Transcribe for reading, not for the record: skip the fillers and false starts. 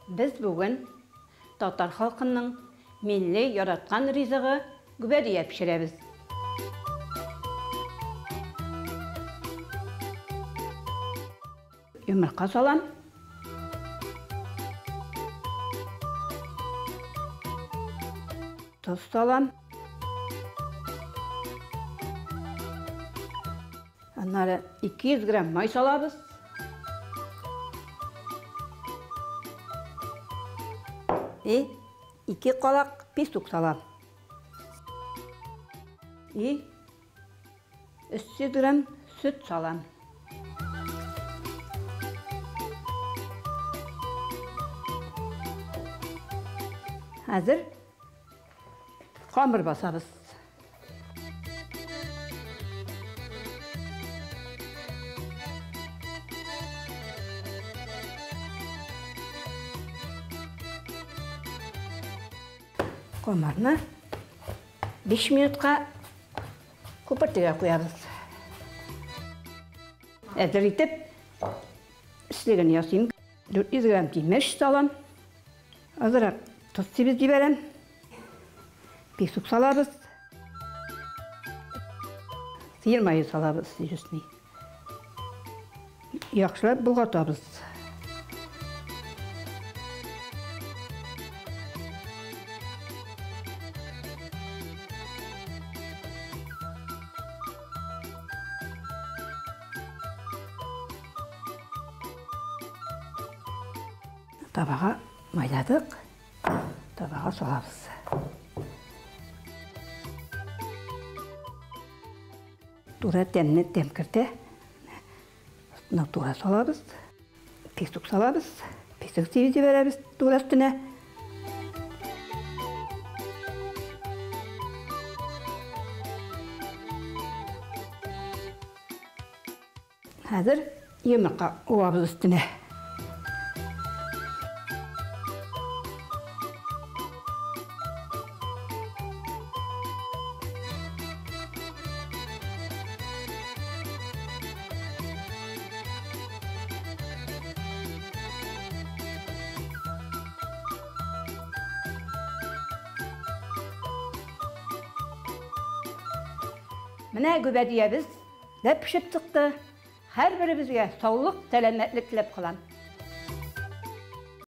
Без бүген татар халкының милли яраткан ризыгы гөбәдия пешерәбез. Йомырка салам. Тоз салам. Аннары 200 грамм май салабыз. И 2 калак песок салам. И 300 грамм сөт салам. Хәзер камыр басабыз. Камырны 5 минутка күпертергә куябыз. Әзер итеп эчлеген ясыйм. 400 грамм тимеш салам. Азрак тоз сибеп җибәрәм. Песок салабыз. Сыер мае салабыз өстенә. Яхшылап болгатабыз. Табага майладык, табага салабыз. Тура тәмне тәм кертә. Мына тура салабыз. Песок салабыз. Песок сибеп җибәрәбез тура өстенә. Хәзер йомырка уабыз өстенә. Менә гөбәдиябез дә пешеп чыкты. Һәрберебезгә саулык, сәламәтлек теләп калам.